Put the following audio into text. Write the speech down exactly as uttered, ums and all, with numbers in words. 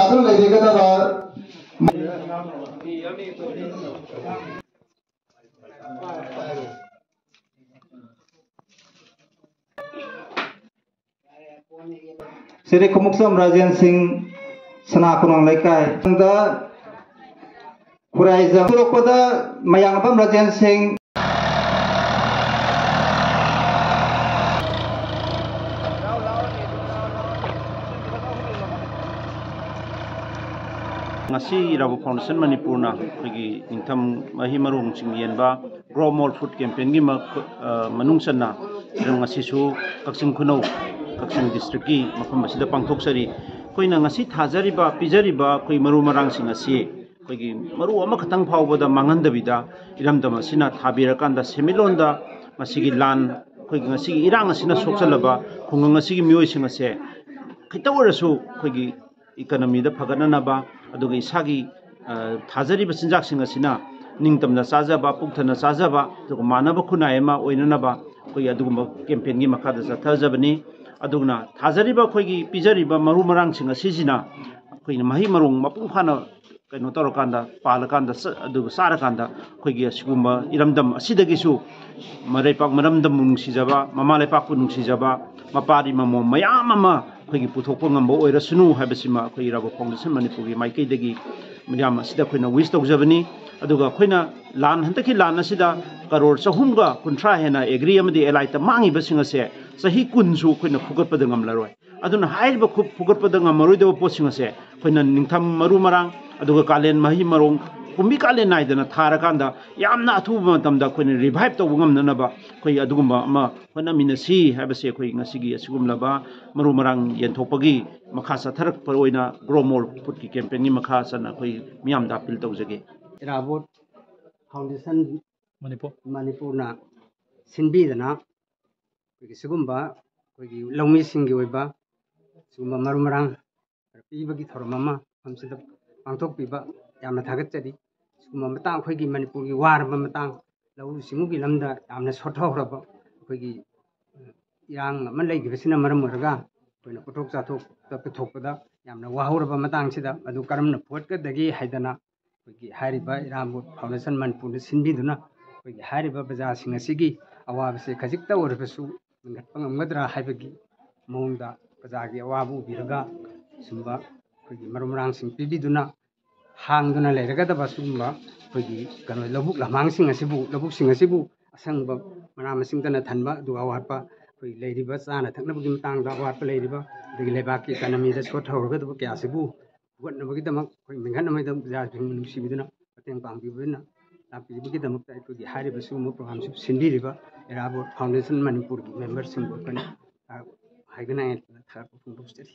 ꯑꯗꯨꯝ ꯂꯩꯕꯤꯒꯗꯕ꯫ ꯁꯤꯔꯤ ꯈꯨꯃꯨꯛꯁꯝ ꯔꯥꯖꯦꯟ ꯁꯤꯡ, ꯁꯅꯥ ꯀꯣꯅꯨꯡ ꯂꯩꯀꯥꯏ꯫ ꯃꯊꯪꯗ ꯈꯨꯔꯥꯏꯖꯝ ꯊꯣꯔꯛꯄꯗ ꯃꯌꯥꯡꯂꯝꯕꯝ ꯔꯥꯖꯦꯟ ꯁꯤꯡ꯫ ꯉꯁꯤ ꯏꯔꯥꯕꯣꯠ ꯐꯥꯎꯟꯗꯦꯁꯟ ꯃꯅꯤꯄꯨꯔꯅ ꯑꯩꯈꯣꯏꯒꯤ ꯅꯤꯡꯊꯝ ꯃꯍꯩ ꯃꯔꯣꯡꯁꯤꯡ ꯌꯦꯟꯕ ꯒ꯭ꯔꯣ ꯃꯣꯔ ꯐꯨꯗ ꯀꯦꯝꯄꯦꯟꯒꯤ ꯃ-, ꯑ, ꯃꯅꯨꯡ ꯆꯟꯅ ꯉꯁꯤꯁꯨ ꯀꯛꯆꯤꯡ ꯈꯨꯅꯧ, ꯀꯛꯆꯤꯡ ꯗꯤꯁꯇ꯭ꯔꯤꯛꯀꯤ ꯃꯐꯝ ꯑꯁꯤꯗ ꯄꯥꯡꯊꯣꯛꯆꯔꯤ꯫ ꯑꯩꯈꯣꯏꯅ ꯉꯁꯤ ꯊꯥꯖꯔꯤꯕ, ꯄꯤꯖꯔꯤꯕ ꯑꯩꯈꯣꯏ ꯃꯔꯨ ꯃꯔꯥꯡꯁꯤꯡ ꯑꯁꯤ ꯑꯩꯈꯣꯏꯒꯤ ꯃꯔꯨ ꯑꯃꯈꯛꯇꯪ ꯐꯥꯎꯕꯗ ꯃꯥꯡꯍꯟꯗꯕꯤꯗ, ꯏꯔꯝꯗꯝ ꯑꯁꯤꯅ ꯊꯥꯕꯤꯔꯀꯥꯟꯗ ꯁꯦꯟꯃꯤꯠꯂꯣꯟꯗ ꯃꯁꯤꯒꯤ ꯂꯥꯟ, ꯑꯩꯈꯣꯏꯒꯤ ꯉꯁꯤꯒꯤ ꯏꯔꯥꯡ ꯑꯁꯤꯅ ꯁꯣꯛꯆꯜꯂꯕ ꯈꯨꯡꯒꯪ ꯑꯁꯤꯒꯤ ꯃꯤꯑꯣꯏꯁꯤꯡ ꯑꯁꯦ ꯈꯤꯇ ꯑꯣꯏꯔꯁꯨ ꯑꯩꯈꯣꯏꯒꯤ ꯏꯀꯅꯃꯤꯗ ꯐꯒꯠꯅꯅꯕ, ꯑꯗꯨꯒ ꯏꯁꯥꯒꯤ, ꯑ, ꯊꯥꯖꯔꯤꯕ ꯆꯤꯟꯖꯥꯛꯁꯤꯡ ꯑꯁꯤꯅ ꯅꯤꯡꯇꯝꯅ ꯆꯥꯖꯕ, ꯄꯨꯛ ꯊꯟꯅ ꯆꯥꯖꯕ, ꯑꯗꯨꯒ ꯃꯥꯟꯅꯕ ꯈꯨꯟꯅꯥꯏ ꯑꯃ ꯑꯣꯏꯅꯅꯕ ꯑꯩꯈꯣꯏꯒꯤ ꯑꯗꯨꯒꯨꯝꯕ ꯀꯦꯝꯄꯦꯟꯒꯤ ꯃꯈꯥꯗ ꯆꯠꯊꯖꯕꯅꯤ꯫ ꯑꯗꯨꯅ ꯊꯥꯖꯔꯤꯕ, ꯑꯩꯈꯣꯏꯒꯤ ꯄꯤꯖꯔꯤꯕ ꯃꯔꯨ ꯃꯔꯥꯡꯁꯤꯡ ꯑꯁꯤꯁꯤꯅ ꯑꯩꯈꯣꯏꯅ ꯃꯍꯩ ꯃꯔꯣꯡ ꯃꯄꯨꯡ ꯐꯥꯅ ꯀꯩꯅꯣ ꯇꯧꯔꯀꯥꯟꯗ, ꯄꯥꯜꯂꯀꯥꯟꯗ, ꯆ-, ꯑꯗꯨꯒ ꯆꯥꯔꯀꯥꯟꯗ ꯑꯩꯈꯣꯏꯒꯤ ꯑꯁꯤꯒꯨꯝꯕ ꯏꯔꯝꯗꯝ ꯑꯁꯤꯗꯒꯤꯁꯨ ꯃꯔꯩꯄꯥꯛ ꯃꯔꯝꯗꯝꯕꯨ ꯅꯨꯡꯁꯤꯖꯕ, ꯃꯃꯥ ꯂꯩꯄꯥꯛꯄꯨ ꯅꯨꯡꯁꯤꯖꯕ, ꯃꯄꯥꯔꯤ ꯃꯃꯣꯝ ꯃꯌꯥꯝ ꯑꯃ ꯑꯩꯈꯣꯏꯒꯤ ꯄꯨꯊꯣꯛꯄ ꯉꯝꯕ ꯑꯣꯏꯔꯁꯅꯨ ꯍꯥꯏꯕꯁꯤꯃ ꯑꯩꯈꯣꯏ ꯏꯔꯥꯕꯣꯠ ꯐꯥꯎꯟꯗꯦꯁꯟ ꯃꯅꯤꯄꯨꯔꯒꯤ ꯃꯥꯏꯀꯩꯗꯒꯤ ꯃꯌꯥꯝ ꯑꯁꯤꯗ ꯑꯩꯈꯣꯏꯅ ꯋꯤꯁ ꯇꯧꯖꯕꯅꯤ꯫ ꯑꯗꯨꯒ ꯑꯩꯈꯣꯏꯅ ꯂꯥꯟ, ꯍꯟꯗꯛꯀꯤ ꯂꯥꯟ ꯑꯁꯤꯗ ꯀꯔꯣꯔ ꯆꯍꯨꯝꯒ ꯀꯨꯟꯊ꯭ꯔꯥ ꯍꯦꯟꯅ ꯑꯦꯒ꯭ꯔꯤ ꯑꯃꯗꯤ ꯑꯦꯂꯥꯏꯠꯇ ꯃꯥꯡꯉꯤꯕꯁꯤꯡ ꯑꯁꯦ ꯆꯍꯤ ꯀꯨꯟꯁꯨ ꯑꯩꯈꯣꯏꯅ ꯐꯨꯒꯠꯄꯗ ꯉꯝꯂꯔꯣꯏ꯫ ꯑꯗꯨꯅ ꯍꯥꯏꯔꯤꯕ ꯈꯨ-, ꯐꯨꯒꯠꯄꯗ ꯉꯝꯃꯔꯣꯏꯗꯕ ꯄꯣꯠꯁꯤꯡ ꯑꯁꯦ ꯑꯩꯈꯣꯏꯅ ꯅꯤꯡꯊꯝ ꯃꯔꯨ ꯃꯔꯥꯡ, ꯑꯗꯨꯒ ꯀꯥꯂꯦꯟ ꯃꯍꯩ ꯃꯔꯣꯡ, ꯀꯨꯝꯕꯤ ꯀꯥꯂꯦꯟ ꯅꯥꯏꯗꯅ ꯊꯥꯔꯀꯥꯟꯗ ꯌꯥꯝꯅ ꯑꯊꯨꯕ ꯃꯇꯝꯗ ꯑꯩꯈꯣꯏꯅ ꯔꯤꯚꯥꯏꯚ ꯇꯧꯕ ꯉꯝꯅꯅꯕ ꯑꯩꯈꯣꯏ ꯑꯗꯨꯒꯨꯝꯕ ꯑꯃ ꯍꯣꯠꯅꯃꯤꯟꯅꯁꯤ ꯍꯥꯏꯕꯁꯦ ꯑꯩꯈꯣꯏ ꯉꯁꯤꯒꯤ ꯑꯁꯤꯒꯨꯝꯂꯕ ꯃꯔꯨ ꯃꯔꯥꯡ ꯌꯦꯟꯊꯣꯛꯄꯒꯤ ꯃꯈꯥ ꯆꯠꯊꯔꯛꯄ ꯑꯣꯏꯅ ꯒ꯭ꯔꯣ ꯃꯣꯔ ꯐꯨꯗꯀꯤ ꯀꯦꯝꯄꯦꯟꯒꯤ ꯃꯈꯥ ꯆꯠꯅ ꯑꯩꯈꯣꯏ ꯃꯤꯌꯥꯝꯗ ꯑꯄꯤꯜ ꯇꯧꯖꯒꯦ꯫ ꯏꯔꯥꯕꯣꯠ ꯐꯥꯎꯟꯗꯦꯁꯟ ꯃꯅꯤꯄꯨꯔ꯫ ꯃꯅꯤꯄꯨꯔꯅ ꯁꯤꯟꯕꯤꯗꯅ ꯑꯩꯈꯣꯏꯒꯤ ꯁꯤꯒꯨꯝꯕ ꯑꯩꯈꯣꯏꯒꯤ ꯂꯧꯃꯤꯁꯤꯡꯒꯤ ꯑꯣꯏꯕ ꯁꯤꯒꯨꯝꯕ ꯃꯔꯨ ꯃꯔꯥꯡ ꯄꯤꯕꯒꯤ ꯊꯧꯔꯝ ꯑꯃ ꯃꯐꯝꯁꯤꯗ ꯄꯥꯡꯊꯣꯛꯄꯤꯕ ꯌꯥꯝꯅ ꯊꯥꯒꯠꯆꯔꯤ꯫ ꯁꯤꯒꯨꯝꯕ ꯃꯇꯥꯡ ꯑꯩꯈꯣꯏꯒꯤ ꯃꯅꯤꯄꯨꯔꯒꯤ ꯋꯥꯔꯕ ꯃꯇꯥꯡ, ꯂꯧꯎ ꯁꯤꯡꯎꯒꯤ ꯂꯝꯗ ꯌꯥꯝꯅ ꯁꯣꯠꯊꯍꯧꯔꯕ ꯑꯩꯈꯣꯏꯒꯤ ꯏꯔꯥꯡ ꯑꯃ ꯂꯩꯈꯤꯕꯁꯤꯅ ꯃꯔꯝ ꯑꯣꯏꯔꯒ ꯑꯩꯈꯣꯏꯅ ꯄꯣꯠꯊꯣꯛ ꯆꯥꯊꯣꯛꯇ ꯄꯨꯊꯣꯛꯄꯗ ꯌꯥꯝꯅ ꯋꯥꯍꯧꯔꯕ ꯃꯇꯥꯡꯁꯤꯗ ꯃꯗꯨ ꯀꯔꯝꯅ ꯐꯨꯒꯠꯀꯗꯒꯦ ꯍꯥꯏꯗꯅ ꯑꯩꯈꯣꯏꯒꯤ ꯍꯥꯏꯔꯤꯕ ꯏꯔꯥꯕꯣꯠ ꯐꯥꯎꯟꯗꯦꯁꯟ ꯃꯅꯤꯄꯨꯔꯅ ꯁꯤꯟꯕꯤꯗꯨꯅ ꯑꯩꯈꯣꯏꯒꯤ ꯍꯥꯏꯔꯤꯕ ꯄ꯭ꯔꯖꯥꯁꯤꯡ ꯑꯁꯤꯒꯤ ꯑꯋꯥꯕꯁꯦ ꯈꯖꯤꯛꯇ ꯑꯣꯏꯔꯕꯁꯨ ꯃꯦꯟꯈꯠꯄ ꯉꯝꯒꯗ꯭ꯔꯥ ꯍꯥꯏꯕꯒꯤ ꯃꯑꯣꯡꯗ ꯄ꯭ꯔꯖꯥꯒꯤ ꯑꯋꯥꯕ ꯎꯕꯤꯔꯒ ꯁꯨꯝꯕ ꯑꯩꯈꯣꯏꯒꯤ ꯃꯔꯨ ꯃꯔꯥꯡꯁꯤꯡ ꯄꯤꯕꯤꯗꯨꯅ ꯍꯥꯡꯗꯨꯅ ꯂꯩꯔꯒꯗꯕ ꯁꯤꯒꯨꯝꯕ ꯑꯩꯈꯣꯏꯒꯤ ꯀꯩꯅꯣ ꯂꯧꯕꯨꯛ ꯂꯝꯍꯥꯡꯁꯤꯡ ꯑꯁꯤꯕꯨ, ꯂꯧꯕꯨꯛꯁꯤꯡ ꯑꯁꯤꯕꯨ ꯑꯁꯪꯕ ꯃꯅꯥ ꯃꯁꯤꯡꯇꯅ ꯊꯟꯕ, ꯑꯗꯨꯒ ꯑꯋꯥꯠꯄ ꯑꯩꯈꯣꯏ ꯂꯩꯔꯤꯕ ꯆꯥꯅ ꯊꯛꯅꯕꯒꯤ ꯃꯇꯥꯡꯗ ꯑꯋꯥꯠꯄ ꯂꯩꯔꯤꯕ, ꯑꯗꯒꯤ ꯂꯩꯕꯥꯛꯀꯤ ꯏꯀꯥꯅꯃꯤꯗ ꯁꯣꯠ ꯍꯧꯔꯒꯗꯕ ꯀꯌꯥꯁꯤꯕꯨ ꯐꯨꯒꯠꯅꯕꯒꯤꯗꯃꯛ, ꯑꯩꯈꯣꯏ ꯃꯦꯟꯈꯠꯅꯕꯒꯤꯗꯃꯛ ꯄ꯭ꯔꯖꯥꯁꯤꯡꯕꯨ ꯅꯨꯡꯁꯤꯕꯤꯗꯨꯅ ꯃꯇꯦꯡ ꯄꯥꯡꯕꯤꯕꯅ ꯂꯥꯛꯄꯤꯕꯒꯤꯗꯃꯛꯇ ꯑꯩꯈꯣꯏꯒꯤ ꯍꯥꯏꯔꯤꯕ ꯁꯤꯒꯨꯝꯕ ꯄ꯭ꯔꯣꯒ꯭ꯔꯥꯝꯁꯤ ꯁꯤꯟꯕꯤꯔꯤꯕ ꯏꯔꯥꯕꯣꯠ ꯐꯥꯎꯟꯗꯦꯁꯟ ꯃꯅꯤꯄꯨꯔꯒꯤ ꯃꯦꯝꯕꯔꯁꯤꯡꯕꯨ ꯑꯩꯈꯣꯏꯅ, ꯑ, ꯍꯥꯏꯗꯅ ꯊꯥꯒꯠꯄ ꯐꯣꯡꯗꯣꯛꯆꯔꯤ꯫